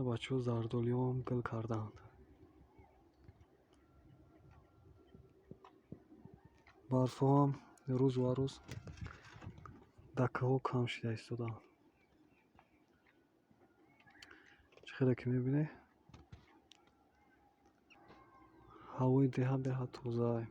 Бачаҳо зардолиҳоам гул кардаанд. Барфҳоам рӯз ба рӯз дар кӯҳҳо кам шуда истодаанд. Чӣ хеле ки мебинед, ҳавои деҳа беҳад тозаа.